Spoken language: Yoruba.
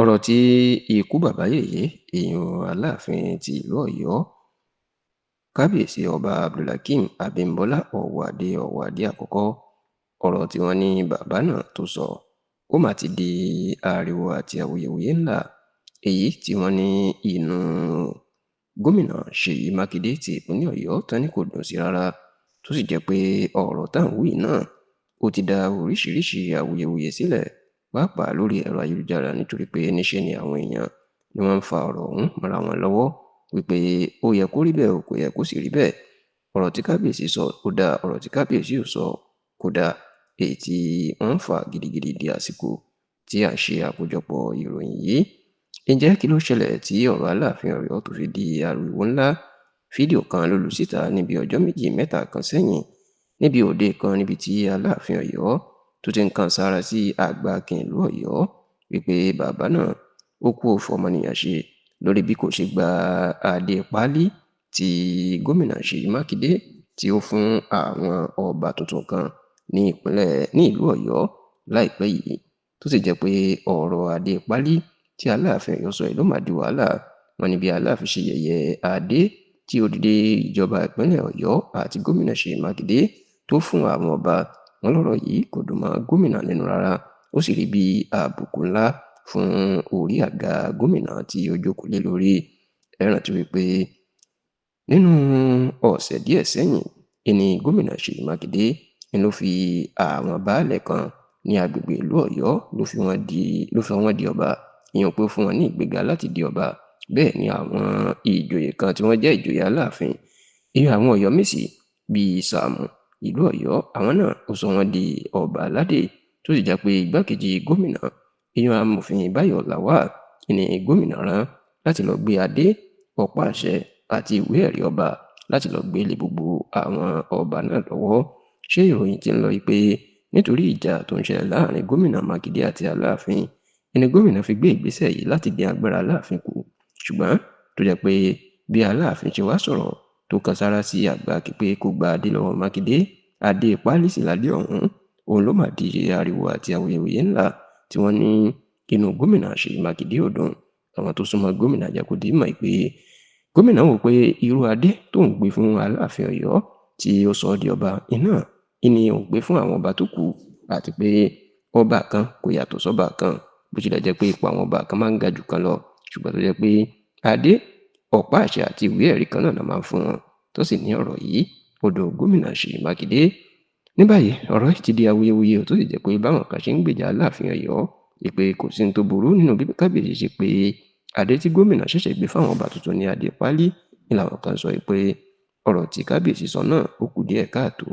Ọ̀rọ̀ tí ikú bàbá yèyé, èèyàn Aláàfin ti ìlú Ọ̀yọ́, Kábíyèsí Ọba Abdulhakeem Abímbọ́lá Ọwọ́adé Ọwọ́adé àkọ́kọ́, ọ̀rọ̀ tí wọ́n ní bàbá náà tó sọ, ó mà ti di ariwo àti awuyewuye ńlá, èyí tí wọ́n ní inú gómìnà Ṣèyí Mákindé ti ìpínlẹ̀ Ọ̀yọ́ tán ní kò dùn sí rárá, tó sì jẹ́ pé ọ̀rọ̀ tá à ń wí náà ó ti dá oríṣiríṣi awuyewuye sílẹ̀, pàápàá lórí ẹ̀rọ ayélujára, nítorí pé níṣe ni àwọn èèyàn ni wọ́n ń fa ọ̀rọ̀ ọ̀hún mọ́ra wọn lọ́wọ́ wípé ó yẹ kó rí bẹ́ẹ̀, kò yẹ kó sì rí bẹ́ẹ̀. Ọ̀rọ̀ tí kábíyèsí sọ kò dáa, ọ̀rọ̀ tí kábíyèsí ò sọ kò dáa, èyí tí wọ́n ń fà gidigidi di àsìkò tí à ń ṣe àkójọpọ̀ ìròyìn yìí. Ǹjẹ́ kí ló ṣẹlẹ̀ tí ọ̀rọ̀ Aláàfin Ọ̀yọ́ tó fi di ariwo ńlá? Fídíò kan ló lu síta níbi ọjọ́ méjì mẹ́ta kan sẹ́yìn, níbi òde kan níbi tí Aláàfin Ọ̀yọ́ tó ti ń kan sára sí àgbà Akin ìlú Ọ̀yọ́ wípé bàbá náà ó kú òfò ọmọnìyàn ṣe lórí bí kò ṣe gba adé páálí tí gómìnà Ṣèyí Mákindé tí ó fún àwọn ọba tuntun kan ní ìpínlẹ̀ ní ìlú Ọ̀yọ́ láìpẹ́ yìí, tó sì jẹ́ pé ọ̀rọ̀ adé páálí tí Aláàfin Ọ̀yọ́ sọ yìí ló mà di wàhálà. Wọ́n ní bí Aláàfin ṣe yẹ̀yẹ́ adé tí odidi ìjọba ìpínlẹ̀ Ọ̀yọ́ àti gómìnà Ṣèyí Mákindé tó fún àwọn ọba, wọn lọ́rọ̀ yìí kò dùn mọ́ gómìnà nínú rárá, ó sì rí bí àbùkù ńlá fún orí àga gómìnà tí ó jókòó lé lórí. Ẹ rántí wípé nínú ọ̀sẹ̀ díẹ̀ sẹ́yìn ìní gómìnà Ṣèyí Mákindé ni ló fi àwọn baálẹ̀ kan ní agbègbè ìlú Ọ̀yọ́ ló fi wọ́n di ọba, ìyẹn pé ó fún wọn ní ìgbéga láti di ọba. Bẹ́ẹ̀ ni àwọn ìjòyè kan tí wọ́n jẹ́ ìjòyè Aláàfin, ìyẹn àwọn Ọ̀yọ́mèsì bíi Sàámù ìlú Ọ̀yọ́, àwọn náà ó sọ wọ́n di ọba aládé, tó sì jẹ́ pé igbákejì gómìnà, ìyẹn amòfin Báyọ̀ Lawal, ní gómìnà rán láti lọ gbé adé, ọ̀pá àṣẹ àti ìwé ẹ̀rí ọba láti lọ gbé lé gbogbo àwọn ọba náà lọ́wọ́. Ṣé ìròyìn tí ń lọ yìí pé nítorí ìjà tó ń ṣẹlẹ̀ láàrin gómìnà Mákindé àti Aláàfin ẹni gómìnà fi gbé ìgbésẹ̀ yìí láti dín agbára Aláàfin kù, ṣùgbọ́n tó jẹ́ pé bí Aláàfin ṣe wá sọ̀rọ̀ tó kan sára sí àgbà pé kó gba adé lọ́wọ́ Mákindé, adé páálí sì ládé ọ̀hún, òun ló mà di ariwo àti awuyewuye ńlá tí wọ́n ní inú gómìnà Ṣèyí Mákindé ò dùn. Àwọn tó súnmọ́ gómìnà jẹ́ kó di mọ̀ pé gómìnà wò pé irú adé tó ń gbé fún Aláàfin Ọ̀yọ́ tí ó sọ ọ́ di ọba iná ìní òun gbé fún àwọn ọba tó kù, àti pé ọba kan kò yàtọ̀ sọ́ba kan, bó tilẹ̀ jẹ́ pé ipò àwọn ọba kan máa ń ga jù kan lọ, ṣùgbọ́n tó jẹ́ pé adé, ọ̀pá àṣẹ àti ìwé ẹ̀rí kan náà máa ń fún wọn, tó sì ní ọ̀rọ̀ yìí ó dùn gómìnà Ṣèyí Mákindé. Ní báyìí ọ̀rọ̀ yìí ti di awuyewuye, tó sì jẹ́ pé báwọn kan ṣe ń gbèjà Aláàfin Ọ̀yọ́ ìpè kò sí ní tó burú nínú bí kábíyèsí ṣe pé adé tí gómìnà ṣẹ̀ṣẹ̀ gbé fáwọn ọba tuntun ní adé páálí, ní làwọn kan sọ pé ọ̀rọ̀ tí kábíyèsí sọ náà ó kù díẹ̀ káàtó.